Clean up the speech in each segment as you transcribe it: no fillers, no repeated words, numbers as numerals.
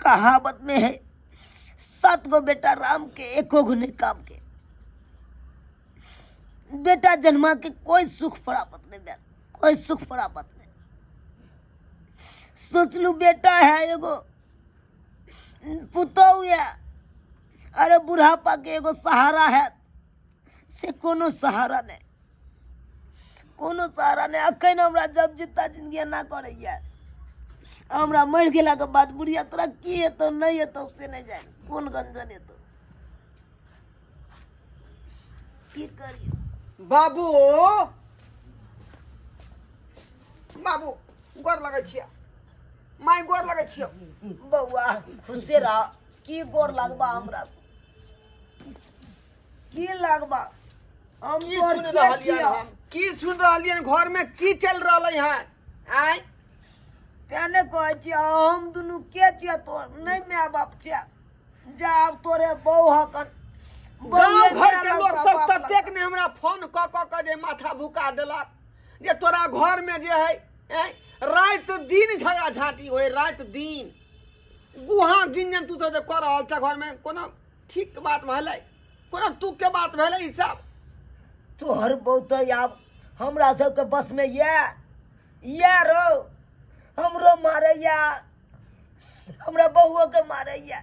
कहावत में है, 7 गो बेटा राम के, एको गो नहीं काम के। बेटा जन्मा के कोई सुख प्राप्त नहीं भेल, कोई सुख प्राप्त नहीं। सोचलू बेटा है एगो पुतहु है, अरे बुढ़ापा के एगो सहारा है, से कोनो सहारा नहीं, कोनो सहारा नहीं। अखन हमरा जब जितना जिंदगी एना करैया, हमरा मरि गेलाके बाद बुढ़िया तोरा की हेतौ नहीं हेतौ से नहीं जानि, कोन गंजन हेतौ, की करियौ। बाबू, बाबू गोर लगै छियै, माय गोर लगै छियौ। बौआ खुशे रह, की गोर लगबा हमरा, की लगबा हम की तोहर सुन के रहलियन छियौ? हम? की सुन रहलियन घर में की चल रहलै हन? आँय तें ने कहै छियौ हम दुनू के छियौ तोहर, नहि माय बाप छियौ, जा आब तोरे बहू हकन। गाँव घर के लोग सब ततेक ने हमरा फोन कऽ कऽ के जे माथा भुका देलक जे तोरा घर में जे है आँय, राति दिन झगड़ा झाँटी होय, राति दिन गुहा गिंजन तू सब जे कऽ रहल छ घर में, कोनो ठीक बात भेलै, कोनो तुक के बात भेलै ई सब? तोहर बहू तऽ आब हमरा सबके बस में ये रो, हमरो मारैया, हमरा बहुओ के मारैया।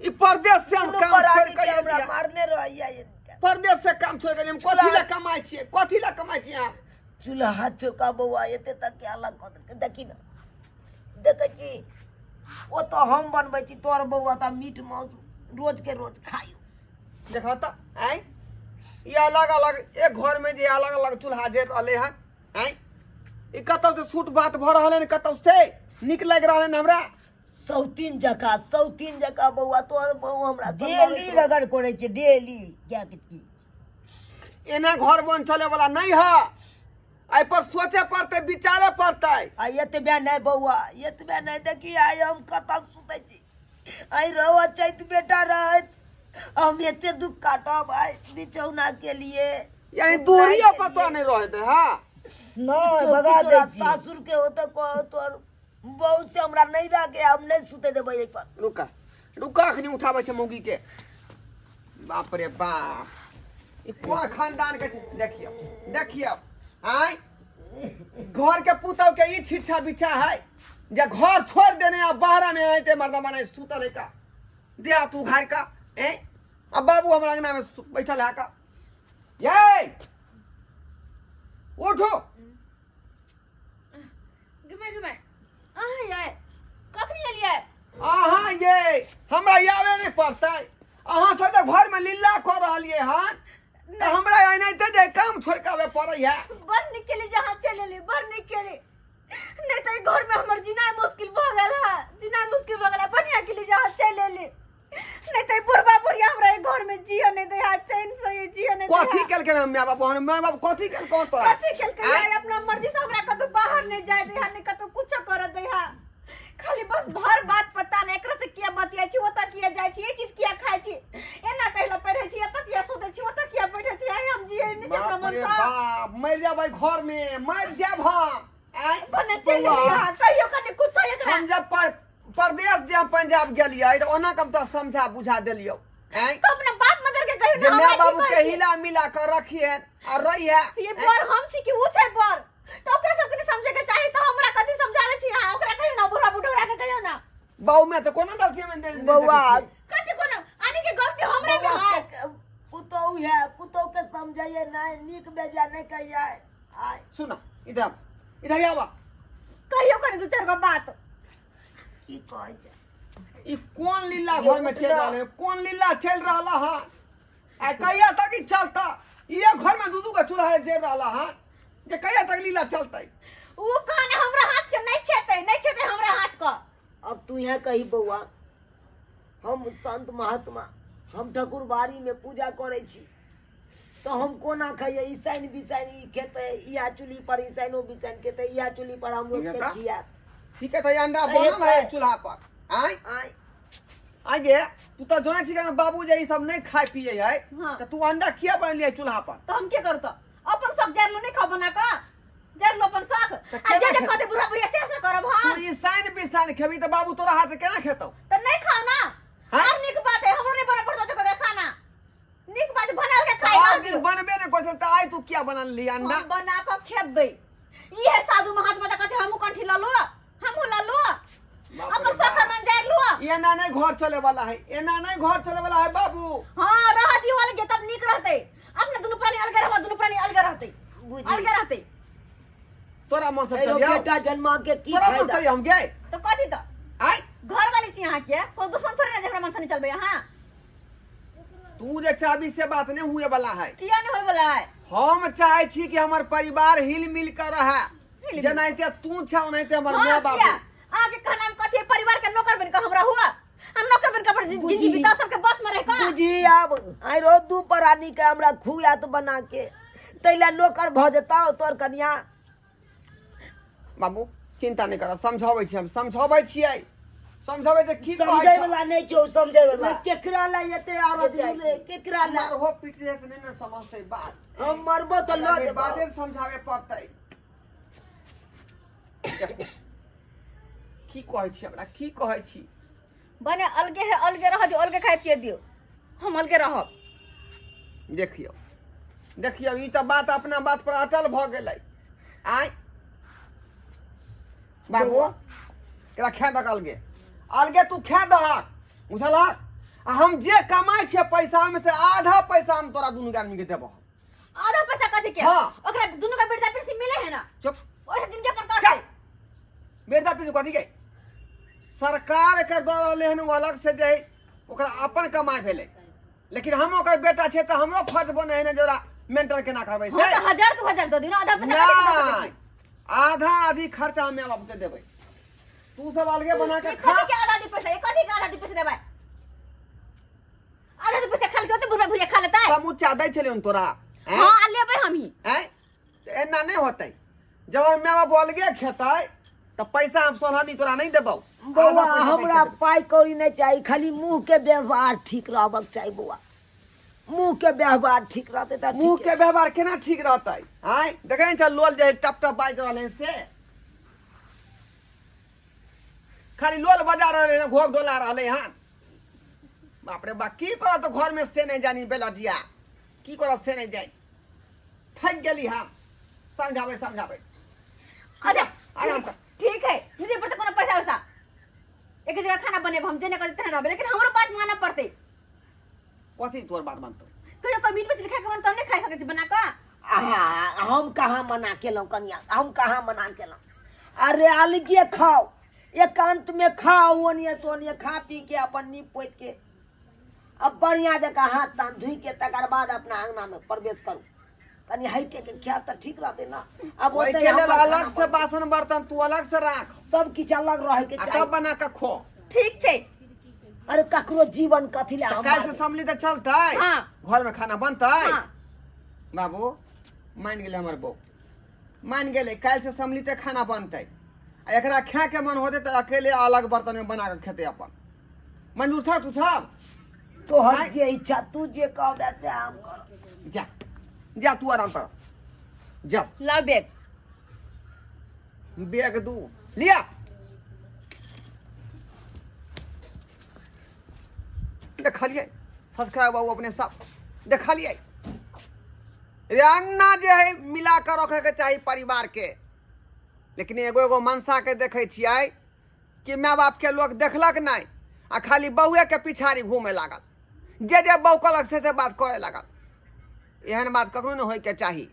ई परदेश से हम दुनू काम छोड़ प्राणी के के हमरा एलियै। मारने रहैया इनका। परदेश से काम छोड़ के हम कथी ला कमाइ छियै, कथी ला कमाइ छियै अहाँ? चूल्हा चौका बौआ एते तक के अलग कऽ देलकै। देखी ने, देखै छी ओ तऽ हम बनबै छी, तोहर बौआ तऽ मीट मांस रोज के रोज खाइयो। देखा तऽ आँय, ई अलग अलग एक घर में जे अलग अलग चूल्हा जरि रहलै हन, आँय ई कतौ से सूट बात भऽ रहल हन, कतौ से नीक लागि रहल हन हमरा। सौतीन जकाँ, सौतीन जकाँ बौआ तोहर बहू हमरा से डेली लड़ैत रहै। रगड़ करै छै, डेली क्या के की। एना घर बन चले वाला नहीं है, एहि पर सोचे पड़तै, विचारे पड़तै। आ एतबे नहि बौआ, एतबे नहि, देखी आइ हम कतऽ सुतै छी, आइ रहो चैत बेटा रहैत हम एते दुख काटब आइ बिचौना के लिए। यानी दूरियो पर तो नहीं रहे दे। हाँ नहि, चौकी भगा तोरा दै छी। सासुर के होते कहो तोहर बहू से हमरा नहीं रखे, हम नहीं सुते देबै एहि पर। रुका रुका, अखनी उठाबै छै मौगी के। बाप रे बाप, ई कोन खानदान के छै? देखियौ देखियौ, आँय घर के पुतहु के ई छिच्छा बिच्छा है जे घर छोड़ देने आ बाहरा में आते मर्दा माने सुतल है का देह तू घर का ए आ बाबू हमरा अंगना में बैठल है का। ये उठो। घुमे घुमे अहाँ ये कखनी एलियै? अहाँ ये हमरा आवे नहीं पड़तै, अहाँ सब तऽ घर में लीला कऽ रहलियै हन तऽ हमरा एनाहिते जे काम छोड़ि कऽ आबे पड़ै है। बड़ नीक केली जे अहाँ चलि एलियै, बड़ नीक केली, नहीं तऽ घर में हमर जीनाइ मुश्किल भऽ गेल है, जीनाइ मुश्किल भऽ गेल है। बढ़िया केली जे अहाँ चलि एली, नहीं तऽ बुढ़बा बुढ़िया हमरा ई घर में जियो नहीं दे है, चैन से ये जियो नहीं दे कथी है। केलकै हम माय बाप, हम माय बाप कथी केलकै तोरा? कथी केलकै? आँय? आइ अपना मर्जी से हमरा कतौ बाहर नहीं जाय दे है, नहीं कतौ कुछो करऽ दे है, खाली बस भर बात पता नहीं एकरा से किया बतियाइ छी, ओतऽ किया जाइ छी, ई चीज किया खाइ छी, एना कहला पढ़ै छी, एतऽ किया सुतै छी, ओतऽ किया बैठै छी, आइ हम जियै नहि छी अपना बाप मन रे सँ। बाप, मरि जेबै घर में, मरि जायब हम। आँय? बने चलि बौआ। एलियै, कहियो कनि कुछो एकरा। हम जब परदेश जे हम पंजाब गेलियै तऽ ओना कम तऽ समझा बुझा देलियौ। आँय? तऽ अपना बाप मदर के कहियो जे ना माय हमरा की बाबू कहै के छी? हिला मिला कऽ रखिहन आ रहिहे। ये बर हम छी कि उ छै बर, तऽ ओकरा सबके नहि समझे के चाही, तऽ हमरा कथी समझाबै छी अहाँ? ओकरा कहियो ना, बुढ़ा बुढ़ौरा के कहियो ना। बाऊ में तऽ कोनो गलती हम नहि बौआ। देखै छियै। कथी कोनो आनी के गलती हमरा में बौआ है? के पुतहु है, पुतहु के समझैये नहि, नीक बेजा नहि कहियै। आय सुन इधर, इधर आवा। कहियो कनि दू चारि गो बात। की कहै छै? ई कोन लीला घर में चलि रहल है, कोन लीला चलि रहल है? आ कहिया तक ई चलता? ई घर में दू दू गो चूल्हा जरि रहल है जे कहिया तक लीला चलतै? उ कहने हमरा हाथ के नहीं खेतै, नहीं खेतै हमरा हाथ के। अब तू यहाँ कही बौआ, हम संत महात्मा, हम ठाकुरबाड़ी में पूजा करै छी तऽ हम कोना खइयै? ईसाइन बिसाइन ई खेतै, इएह चूल्ही पर ईसाइनो बिसाइन खेतै, इएह चूल्ही पर हम रोज के खियाब। ठीक है, तऽ अंडा बनल है चूल्हा पर। आँय? आँय। आँय गे, तू तऽ जानै छी बाबू जे ई सब नहि खाय पियै है, हाँ। तऽ तू अंडा किया बनेलियै चूल्हा पर? तऽ हम की करू? तऽ अपन सब जारलो नहि खाओ बना कऽ? जर लो अपन शौक तऽ आ जे केना जे खेतै? कहते बुढ़ा बुढ़िया से से करब हम तू ई साइन बिसाइन खेबी तऽ बाबू तोरा हाथ केना खेतौ तऽ नहीं खाओ ना हाँ? और नीक बात है हमरो नहीं बना पड़तो तो खाना नीक बात बनाल के खाई आर दिन बनबे नहि करै छल तऽ आइ तू किया बनल अंडा हम बना के खेबै इहे साधु महात्मा तऽ कहते हमहूँ कंठी लऽ लू हमहूँ लऽ लू बाप रे अपन बाप। सखर मन जाय लू एना नहीं घर चले वाला है एना नहीं घर चले वाला है बाबू हाँ रह दियो अलगे तब नीक रहते अपने दुनू प्राणी अलगे रहबा दुनू प्राणी अलगे रहते बुझी। अलगे रहते तोरा मन से एगो चलियो बेटा जन्मा के की तोरा मन फायदा चलियो हम गए तो कथी तो आय घर वाली छी अहाँ के कोनो दुश्मन थोड़े ना जे हमरा मन से नहीं चलबै अहाँ तू जे चाहबी से बात नहीं हुए वाला है किया नहीं होय वाला है हम चाहे छी कि हमर परिवार हिल मिल कर रहे हिल मिल। जेनाहिते तू छा ओनाहिते हमर हाँ माय बाप किया अहाँ के कहना में कथी है? परिवार के नौकर बन के हमरा हुआ हम नौकर बन के अपन बुझी। जिंदगी बिताओ सबके बस में रह के बुझी आब आइ रो दू प्राणी के हमरा खुआत बना के तैला नौकर भऽ जेतौ तोर कनिया बाबू चिंता नहीं कर समझाबै छी हम समझाबै छियै समझाबै तऽ की कहै समझै छौ? वाला नहि छौ समझै वाला केकरा ला एते औरत मिले केकरा ला मरहो पीटले से नहीं ना समझतै बात हम मरबो तऽ लऽ अभी जेबौ बाते समझावे पड़तै देखू, की कहै छी हमरा की कहै छी बने अलगे है अलगे रह दियो अलगे खाए पिए दियो हम अलगे रहब देखियौ देखियौ ई तऽ बात अपना बात पर अटल भऽ गेलै आय बाबू एकरा खा दहक अलगे अलगे तू खा दहक बुझलहक आ हम जे कमाइ छियै पैसा ओहिमे से आधा पैसा हम तोरा दुनू आदमी के देबह आधा पैसा कथी के हाँ। ओकरा दुनू के वृद्धा पेंशन मिले है ना चुप ओहे दिन के अपन काटते वृद्धा पेंशन कथी के सरकार के दऽ रहलै हन ओ अलग से जे ओकरा अपन कमाइ भेलै लेकिन हम ओकर बेटा छै तऽ हमरो फर्ज बनै है ने जे ओकरा मेंटेन केना करबै हम से तऽ हजार दू हजार दऽ दियौ आधा पैसा कथी के दऽ सकै नहि छी? आधा आधी खर्चा हम माय बाप के देबै तू सब अलगे बना के ई खा कथी के आधा आधी पैसा ई कथी के आधा आधी पैसा देबै आधा आधी पैसा खा लेतै ओते बुढ़ा बुढ़िया खा लेतै समूचा दै छलियौ तोरा आँय? हाँ आ लेबै हमही आँय? तऽ एना नहि होतै जब हमर माय बाप अलगे खेतै तऽ पैसा हम सोलहनी तोरा नहि देबौ बौआ आधा पैसा दै हमरा छलियौ। पाइ कौड़ी नहि चाही खाली मुँह के व्यवहार ठीक रहबाक चाही बौआ मुँह के व्यवहार ठीक रहतै तऽ मुँह ठीक के व्यवहार केना ठीक रहतै आँय देखै नहि छ लोल जे टप टप बाजि रहल है से खाली लोल बजा रहल है घोघ डोला रहलै हन बाप रे बाप की करत घर में से नहीं जानी बेलजिया की करत से नहीं जानी थक गेली हम समझाबै समझाबै अच्छा आराम कर ठीक है नहीं पड़ते कोनो पैसा वैसा एक जगह खाना बनेब हम जेने कहते तेने रहबै लेकिन हमरो बात मानऽ पड़तै कथी तोर बात मानतौ कहियो कोई मीट मछली खाए के मन तब नहीं खाए सकै छी बना कऽ आहा हम कहाँ मना केलहुँ कनिया हम कहाँ मना केलहुँ अरे अलगे खाओ एकांत में खाओ ओनिए तो ओनिए खा पी के अपन नीप पोति के अब बढ़िया जकाँ हाथ तान धोइ के तकर बाद अपना अंगना में प्रवेश करू कनि हटि के खायब तऽ ठीक रहतै ना अब ओतै ओहिके लेल हमर खाना अलग से बनतै। बासन बर्तन तू अलग से राख सब किछु अलग रहै के आ चाही तब बना के खो ठीक छै अरे ककरो जीवन कथी लए तऽ हम काल्हि से मारबै? समली तऽ चलतै हाँ। घर में खाना बनतै हाँ। बाबू मान गेलै हमर बहू मान गेलै काल्हि से समली तऽ खाना बनतै आ एकरा खाए के मन होतै तऽ अकेले अलग बर्तन में बना के खेतै अपन मंजूर छ तू सब तोहर आँय? जे इच्छा तू जे कहबे से हम करब जा जा तू आराम कर जा लाओ बैग बैग दू लिया देखलियै सब्सक्राइब बाबू अपने सब देखलियै रे अन्ना जे है मिला कऽ रखैके चाही परिवारके लेकिन एगो एगो मनसाके देखै छियै कि माय बापके लोक देखलक नहि आ खाली बौएके पिछाड़ी घूमे लागल जे जे बहू कहलक से से बात करे लागल एहन बात कखनो नहि होइके चाही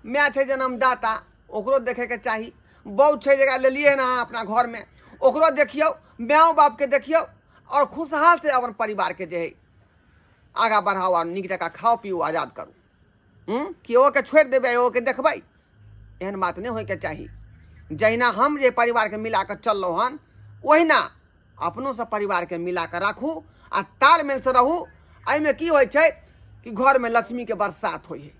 माय छै जन्मदाता ओकरो देखैके चाही बहू छै जकरा लेलियै हन अहाँ अपना घरमे ओकरो देखियौ मायो बापके देखियौ आओर खुशहालसँ अपन परिवारके जे हइ आगाँ बढ़ाउ आओर नीक जकाँ खाउ पीउ आजाद करू हूँ कि ओके छोड़ि देबै ओके देखबै एहन बात नहि होइके चाही जहिना हम जे परिवारके मिला कऽ चललहुँ हन ओहिना अपनो सब परिवारके मिला कऽ राखू आ तालमेलसँ रहू एहिमे की होइ छै कि घरमे लक्ष्मीके बरसात होइ हइ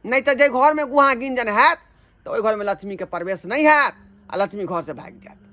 नहि तऽ जाहि घरमे गुहा गिंजन हैत तऽ ओहि घरमे लक्ष्मीके प्रवेश नहि हैत आ लक्ष्मी घरसँ भागि जायत।